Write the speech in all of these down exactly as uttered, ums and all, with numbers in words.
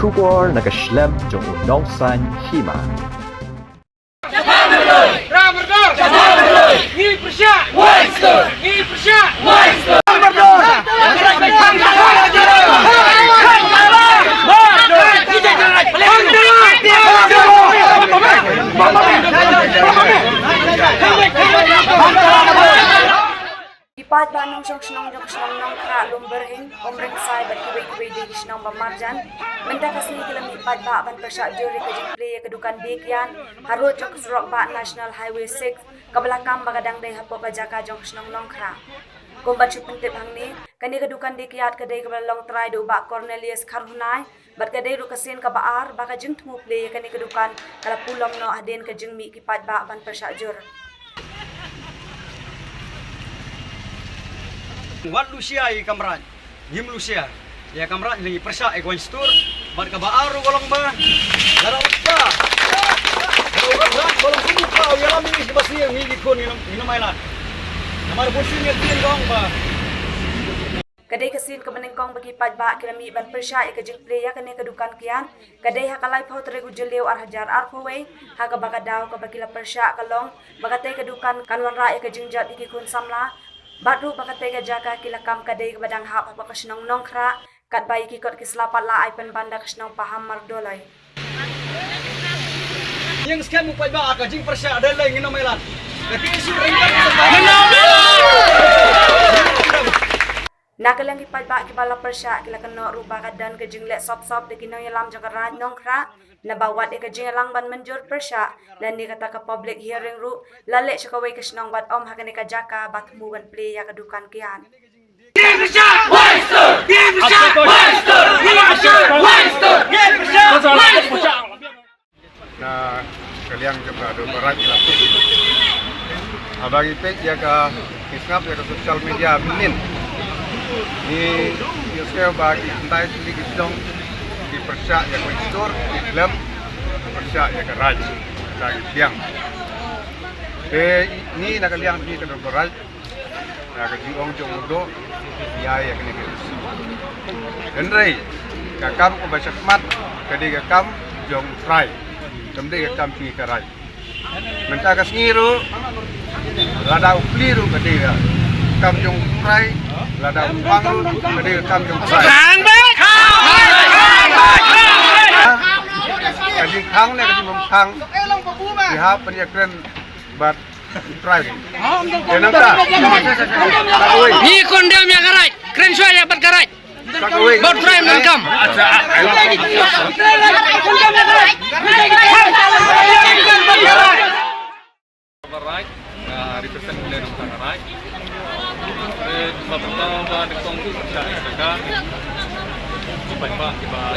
Khubor na ka shlem jong u nongsan hima. Ki paidbah nongshong shnong jong ka shnong Nongkhrah, Lumbyrhing, Umryngjai bad kiwei kiwei de ki shnong ba marjan. Mynta ka sngi ki la mih paidbah ban pyrshah jur ïa ka jingplie ïa ka dukan die kiad harud jong ka surok bah National Highway six, kaba la kam ba ka dang dei hapoh ka jaka jong ka shnong Nongkhrah. Kum ban shu pyntip hangne, kane ka dukan die kiad ka dei kaba la long trai da u Bah Cornelius Kharhunai, bad ka dei ruh ka sien kaba ar ba ka jingthmu plie ïa kane ka dukan ka la pulom noh hadien ka jingmih ki paidbah ban pyrshah jur. Wat lusia ïa ka mrad, ngim lusia ïa ka mrad, ngi pyrshah ïa ka wine store bad kaba ar ruh ka long ba lada u kpa, lada u kpa ba long kumno kpa u ïalam ïa ngi, ba sien ngi ki khun ngin ym, ngin ym ailad. Namar bun sien ngi ïa tieng ka ong ba Ka dei ka sien kaba nyngkong ba ki paidbah ki la mih ban pyrshah ïa ka jingplie ïa kane ka dukan kiad. Ka dei ha ka laiphew tarik u Jylliew ar hajar arphew wei, ha kaba ka daw kaba ki la pyrshah ka long ba katei ka dukan kan wanrah ïa ka jingjot ïa ki khun samla. Bad ruh ba katei ka jaka ki la kam ka dei kaba dang hap hapoh ka shnong Nongkhrah, katba ïa ki kot ki sla pat la ai pynban da ka shnong Pahammar Dolloi. Ïeng skhem u paidbah, ka jingpyrshah dei lei, ngin ym ailad. Ka ti issue ryngkat ka Na ka liang ki paidbah kiba la pyrshah ki la kynnoh ruh ba ka don ka jingleh sop sop da ki nongïalam jong ka Raid Nongkhrah, naba wat ïa ka jingïalang ban mynjur pyrshah lane kata ka public hearing ruh la leh sha kawei ka shnong bad ym ha kane ka jaka ba thmu ban plie ïa ka dukan kiad. Na ka liang jong ka Dorbar Raid, haba ngi peit ïa ka, ngi sngap ïa ka social media mynnin, ngi ïohsngew ba ki khyndai tylli ki shnong ki pyrshah ïa ka wine store, ki khlem pyrshah ïa ka Raid, ka Raid Liang. Te ngi na ka liang jong ngi ka Dorbar Raid, na ka jingong jong u doh, ïa, ïa kane ka issue. Hynrei ka kam kaba shakhmat ka dei ka kam jong u trai, kam dei ka kam jong ngi ka Raid. Mynta ka sngi ruh, lada u plie ruh ka dei ka kam jong u trai, lada u phang ruh ka dei ka kam jong u trai. Ka jingphang ne ka jingbymphang, ki hap ban ïakren bad Trai. Ngi condemn ïa ka Raid. Kren shuwa ïa bad ka Raid. Bad trai ban kam. Raid, nga represent ka Raid. Ba ba ba de kong ka ka. Ba ba ba. Ba ba ba.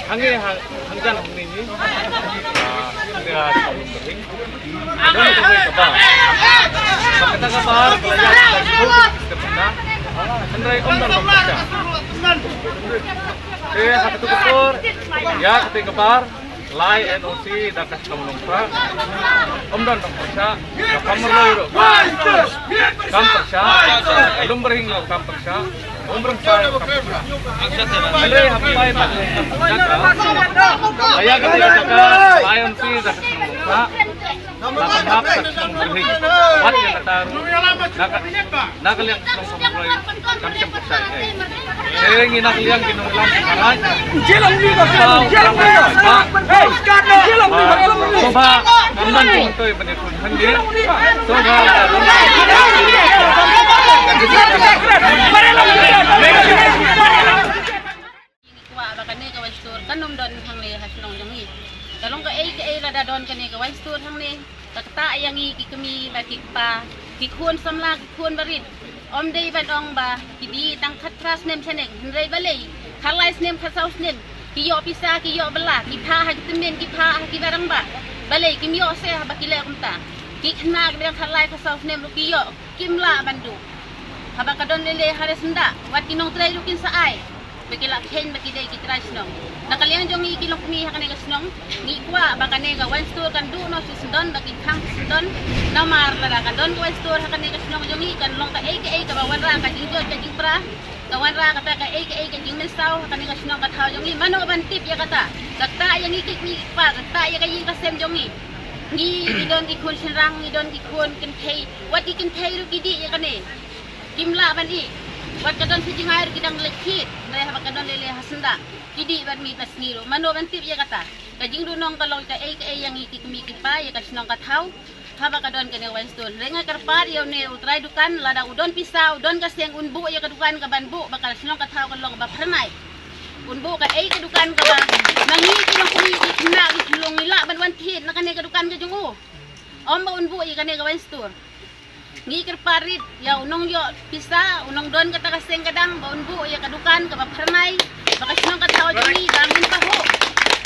Hangne ha, hangjan hangne ni. Hangne ha, hangne ha. Don kawei ka bar. Kata ka bar ka la ïa ka la ïa ka bynta. Hynrei ym don ka bynta. Te ha katu ka por ïa kata ka bar. Lai N O C da ka shnong Nongkhrah. Ym don dang pyrshah. Ka Pahammar Dolloi ruh kam pyrshah. Ka Lumbyrhing ruh kam pyrshah. Umryngjai kam pyrshah. Hynrei ha pai pat. Aya ka dei ka jaka Lai N O C da ka shnong Nongkhrah. La ka hap ka shnong Lumbyrhing. Wat ïa kata ruh. Na ka, na ka liang ka shnong Pahammar Dolloi kam shym pyrshah ei ei. Te ngi na ka liang ki nongïalam ka Raid. Sngewbha, sngewbha, ym don jingmyntoi ban ïakhun hangne. Sngewbha, ngi kwah ba kane ka wine store kan ym don hangne ha shnong jong ngi. Ka long kaei kaei lada don kane ka wine store hangne, ka ktah ïa ngi ki kmie bad ki kpa, ki khun samla, ki khun barit. Ym dei ban ong ba ki die tang khatphra snem shaneng, hynrei balei khatlai snem khatsaw snem ki ïoh pisa, ki ïoh bylla, ki phah ha ki tymmen, ki phah ha ki barangbah. Balei kim ïoh seh haba ki leh kumta? Ki khynnah kiba dang khatlai khatsaw snem ruh ki ïoh, kim lah ban duh. Haba ka don lei lei ha re syndah, wat ki nongtrei ruh kin sa ai. ba ki la kheiñ ba ki dei ki trai shnong. Na ka liang jong ngi ki longkmie ha kane ka shnong, ngi kwah ba kane ka wine store kan duh noh shisyndon, ba kin khang shisyndon. Namar lada ka don ka wine store ha kane ka shnong jong ngi, kan long kaei kaei kaba wanrah ka jingjot ka jingpra, ka wanrah kata kaei kaei ka jingmynsaw ha kane ka shnong ka thaw jong ngi. Mano ban tip ïa kata? Kata ïa ngi ki kmie ki kpa, kata ïa ka ïing ka sem jong ngi. Ngi, ngi don ki khun shynrang, ngi don ki khun kynthei, wat ki kynthei ruh ki dih ïa kane. Kim lah ban ih. Wat ka don sa jngai ruh ki dang leit thied. Hynrei haba ka don lei lei ha syndah, ki dih bad miet bad sngi ruh. Mano ban tip ïa kata? Ka jingduhnong ka long kaei kaei ïa ngi ki kmie ki kpa, ïa ka shnong ka thaw. Haba ka don kane ka wine store, hynrei nga kyrpad ïa une u trai dukan, lada u don pisa, u don ka seng, un buh ïa ka dukan kaban buh ba ka shnong ka thaw kan long kaba phyrnai. Un buh kaei ka dukan kaba ma ngi ki longkmie ki khynnah ki khyllung ngi lah ban wan thied na kane ka dukan ka jong u. Ym ba un buh ïa kane ka wine store. Ngi kyrpad rit ïa u nongïoh pisa, u nongdon kata ka seng ka dang, ba un buh ïa ka dukan kaba phyrnai, ba ka shnong ka thaw jong ngi ba ngin pahuh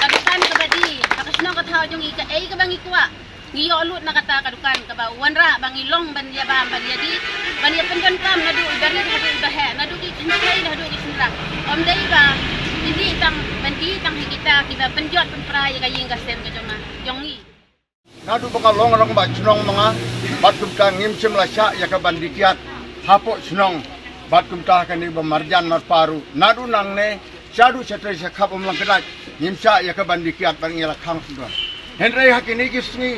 ka dukan kaba die, ba ka shnong ka thaw jong ngi kaei kaba ngi kwah, ngi ïoh lut na kata ka dukan kaba u wanrah ba ngi long ban ïa bam ban ïa die, ban ïa pyndonkam naduh i barit haduh i baheh, naduh ki kynthei haduh ki shynrang. Ym dei ba kin die tang ban die tang ha kita kiba pynjot pynpra ïa ka ïing ka sem ka jong nga, jong ngi. Naduh ba nga long rangbah shnong ma nga, bad kumta ngim shym la shah ïa ka ban die kiad hapoh shnong, bad kumta kane ba marjan marpa ruh. Naduh nangne shaduh shatei shakhap ym lang kdait, ngim shah ïa ka ban die kiad bad ngi la khang shisyndon. Hynrei ha kine ki sngi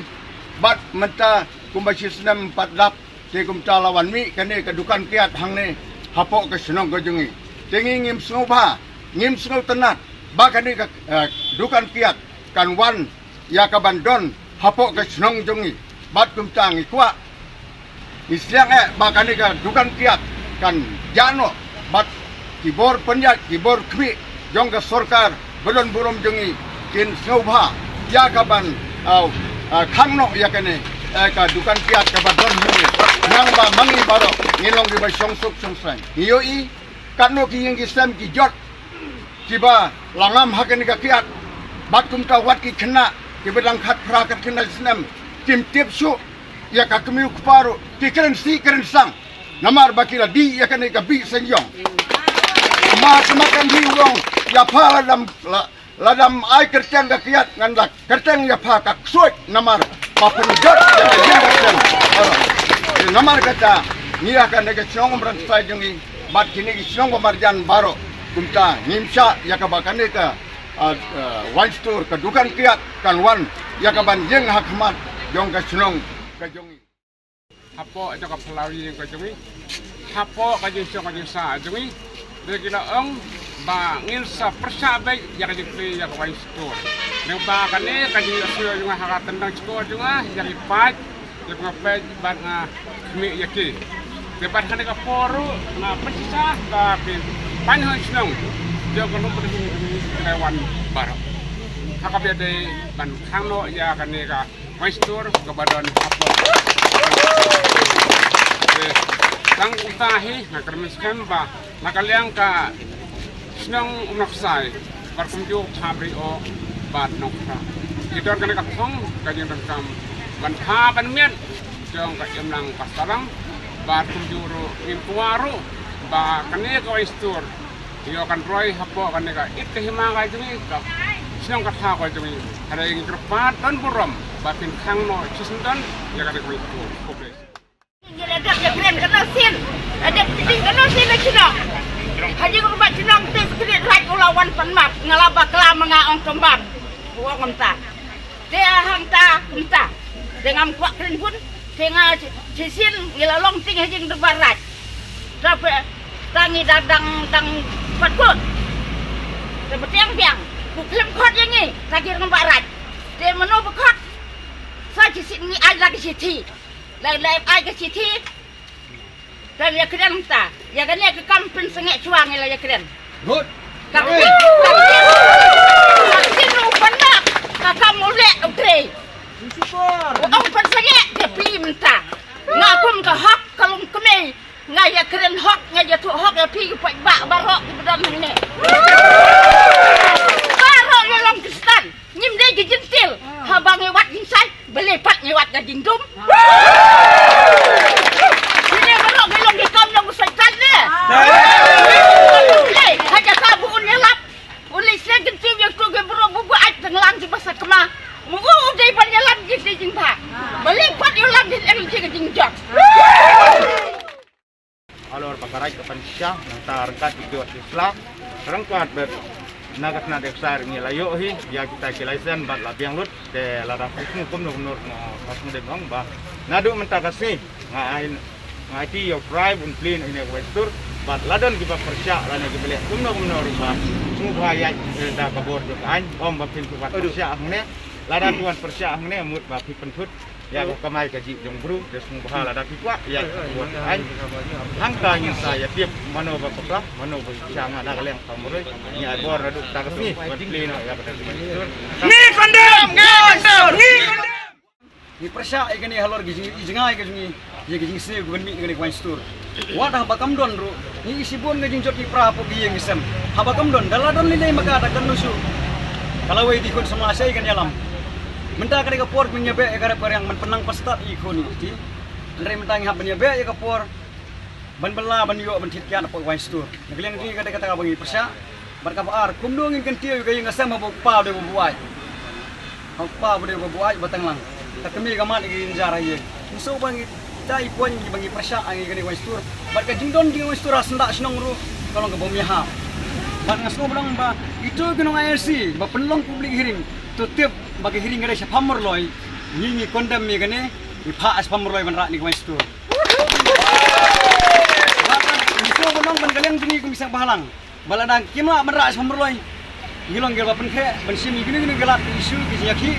bad mynta kumba shi snem pat lap, te kumta la wan mih kane ka dukan kiad hangne hapoh ka shnong ka jong ngi. Te ngi ngim sngewbha, ngim sngewtynnat ba kane ka, eh, dukan kiad kan wan ïa ka ban don hapoh ka shnong jong ngi. Bad kumta ngi kwah, ngi sliang eh ba kane ka dukan kiad kan ïa noh, bad ki bor pynïaid, ki bor khmih jong ka sorkar ba don burom jong ngi kin sngewbha ïa ka ban, ah, ah, khang noh ïa kane, eh, ka dukan kiad kaba don hangne. Nangba ma ngi baroh ngi long kiba shong suk shong saiñ. Ngi ïohi katno ki ïing ki sem ki jot kiba la ngam ha kane ka kiad. Bad kumta wat ki khynnah kiba dang khatphra khatkhyndai snem kim tip shuh ïa ka kmie u kpa ruh, ki kren sih kren sang. Namar ba ki la die ïa kane ka bih seng ïong. Ma ka ma kan hi u ong ïa pha la dam la, la dam ai kyrteng ka kiad, ngan la kyrteng ïa pha ka ksuid namar ba pynjot ïa ka ïing ka sem. Namar kata ngi ha kane ka shnong Umrangsai jong ngi bad kine ki shnong ba marjan baroh, kumta ngim shah ïa kaba kane ka, ah, ah, wine store, ka dukan kiad kan wan ïa ka ban ïeng ha khmat jong ka shnong ka jong ngi. Hapoh jong ka phyllaw ïing ka jong ngi, hapoh ka jingshitom ka jingshah jong ngi, dei ki la ong ba ngin sa pyrshah beit ïa ka jingplie ïa ka wine store. Nangba kane ka jingïasnoh jong nga ha ka tyndong store jong nga, ïa ki paid, ïa nga peit bad nga khmih ïa ki. Te bad kane ka por ruh nga pynshisha ba ki paidbah shnong jong ka Umrangsai baroh, ha kaba ïadei ban khang noh ïa kane ka wine store kaba don hapoh. Te tang kumta hi nga kyrmen skhem ba na ka liang ka shnong Umrangsai bad kumjuh Bhabriew bad Nongkhrah, ki don kane ka thong ka jingdonkam ban pha ban miat jong ka imlang ka sahlang. Bad kumjuh ruh ngim kwah ruh ba kane ka wine store ïoh kan roi hapoh kane ka it ka hima ka jong ngi, ka shnong ka thaw ka jong ngi. Hynrei ngi kyrpad don burom ba kin khang noh shisyndon ïa kane ka wine store. Khublei. Ngi la dep ïakren kano sien, la dep pynting kano sien na shnong. Ha jingrubat shnong te Secretariat u la wan pan map, nga la bakla ma nga ong tymmen. U ong kumta. Te hangta kumta. Te ngam kwah kren bun, te nga shisien ngi la long tieng ha jingdorbar raid. Te phi, te ngi dang, dang, dang pat kut. Te ba tieng biang, ku khlem khot ïa ngi, ka jingdorbar raid. Te mano ba khot? Sa shisien ngi ai la ka shithi. La, la ai ka shithi. Te ïakren ta. Ïa kane ka kam pynsangeh shuwa ngi la ïakren. Good. Ka phi, ka phi, ka phi u pan map, ka kam u leh u trei. U ong pynsangeh te phi mynta. Nga kum ka hok ka longkmie, nga ïakren hok, nga ïathuh hok ïa phi ki paidbah baroh kiba don hangne. Baroh ngi long Khristan. Ngim dei ki Jentil. Haba ngi wad jingshai, balei pat ngi wad ka jingdum? Ngi baroh ngi long ki kam jong u Soitan ne. Ei, ha jaka ba u Te jingbha. Balei pat ïoh lam di em ji ka jingjot. Halor ba ka rai ka pynshah nangta ryngkat ki jot ki sla ryngkat bad na ka tnat eksai ngi la ïoh hi ïa kita ki license bad la biang lut te lada phi sngewthuh kumno kumno nga sngewdem ong ba naduh mynta ka sngi nga ai nga aiti ïa u trai ban plie na ine ka wai stur bad la don kiba pyrshah lane kiba leh kumno kumno ruh ba sngewbha ïa da ka bor jong ka aiñ ym ba phin pyrshah hangne lada tuan pyrshah hangne mut ba phi pynthut ïa ka kamai kajih jong bru, te sngewbha lada ki kwah ïa ka bor ka aiñ. Hangta ngin sa ïa tip mano ba pyrshah, mano ba pyrshah nga da ka liang ka muroi. Ngi ai bor naduh ta ka sngi ban plie noh ïa ka. Ngi condemn! Ngi condemn! Ngi condemn! Ngi pyrshah ïa kane halor ki jing, ki jingai ka jong ngi, ïa ki jingsniew kiban mih na kane ka wine store. Wat haba kam don ruh, ngi ïohi shibun ka jingjot ki pra hapoh ki ïing ki sem. Haba kam don, da la don lei lei ma ka da kan ïoh shuh. Ka lawei ki khun samla shaei kan ïalam. Mynta ka dei ka por ban ïabeh ïa ka rep ka riang ban pynlang pynstad ïa ki khun ïa ki kti. Hynrei mynta ngi hap ban ïabeh ïa ka por ban bylla ban ïoh ban thied kiad hapoh wine store. Na ka liang jong ngi ka dei kata kaba ngi pyrshah. Bad kaba ar, kumno ngin kyntiew ïa ka ïing ka sem haba u kpa u dei uba buaid. Haba u kpa u dei uba buaid uba tang lang. Ka kmie ka mat ïa ka jynjar ha ïing. Ngi sngewbha ngi tai point kiba ngi pyrshah ha ngi kane ka wine store. Bad ka jingdon jong ka wine store ha syndah shnong ruh ka long kaba ym ïahap. Bad nga sngewbha ba ito ki nong I R C ba pynlong public hearing to tip ba ka hearing ka dei shaphang Mawrylloi. Ngi ngi condemn ïa kane, ngi phah shaphang Mawrylloi ban rah ïa ka wine store. Bad ngi sngewbha ban ka liang jong ngi kum ki seng bhalang. Ba lada kim lah ban rah shaphang Mawrylloi, ngi long kiba pynkhreh ban shim ïa kino kino ki lad ki issue ki jingïakhih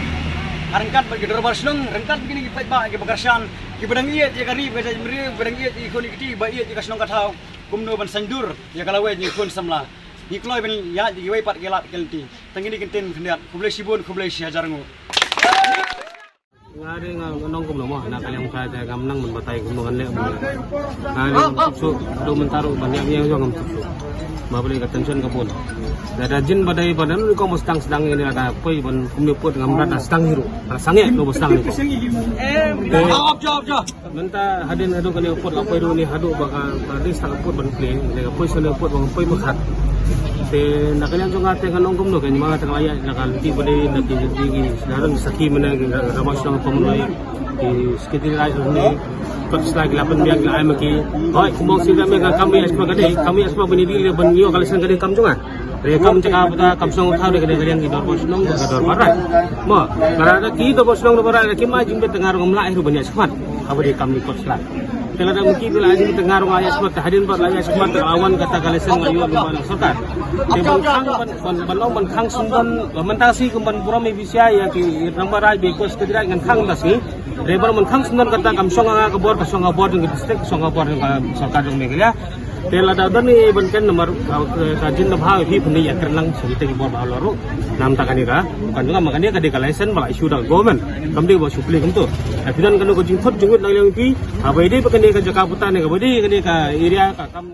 ha ryngkat bad ki dorbar shnong, ryngkat bad kine ki paidbah kiba kyrshan, kiba dang ïeit ïa ka ri ka jaitbynriew, kiba dang ïeit ïa ki khun ki kti, ba ïeit ïa ka shnong ka thaw. Kumno ban saiñdur ïa ka lawei jong ki khun samla. Ngi kloi ban ïaid ïa kiwei pat ki lad ki lynti. Tang kine ki ktien khyndiat. Khublei shibun, khublei shihajar nguh. Nga dei nga nong kumno mo, na ka liang ka te ngam nang ban batai kumno ngan leh mo. Nga dei ngam suk suk, do mynta ruh ban ïa ïa ngam suk suk. Ba balei ka tension ka bun. Da da jin ba dei ba dan ko mo sdang sdang ini ada poi ban kumno put ngam da sdang hi ruh. Ada sange do ba sdang ni ko. Em. Mynta hadien haduh kane u put la poi ruh ni haduh ba ka, ka list ka put ban plie, ne ka poi sene put ban poi mukhat. Te na ka liang jong nga te ka nong kumno ka nyma te ka la ïa na ka lynti ba dei na ki lynti ki sdang sakhi mane ki rama sdang pom noi ki sekretari rai ni kot sla ki la pynbiang ki la ai ma ki. Hoi kumong sida me ka kam ïa sma ka dei, kam ïa sma bini di le ban ïoh ka license ka dei kam jong nga. Re kam jaka bata kam shnong thaw de ka dei ka liang ki dorbar shnong ka dorbar rai. Mo, lada ki dorbar shnong dorbar rai ki ma jingbit te nga ruh ngam lah ruh ban ïa smat. Haba dei kam ni kot sla. Te lada miki te la jin te nga ruh nga ïa smat te hadien bad la ïa smat te la wan kata ka license la ïoh ban sorkar. Te ban khang ban, ban, ban long ban khang sngewdon, ban mynta si kum ban burom i bisia ïa ki rangbah rai ba kot sekretari rai ngan khang ta si. Re ban ban khang sngewdon kata kam shong nga ka bor, ka shong nga bor jong ka district, ka shong nga bor jong ka sorkar jong Meghalaya. Te lada don ni ban ken namar ka, ka jin na bha hi pynïa kren lang sha kita ki bor ba halor ruh. Namta kane ka, kan jong nga ma kane ka dei ka license ba la issue da ka government. Kam dei ba shu plie kumto. Te phi don kano ka jingthut jingwit na liang phi. Haba ïadei ba kane ka jaka puta ne kaba dei kane ka area ka kam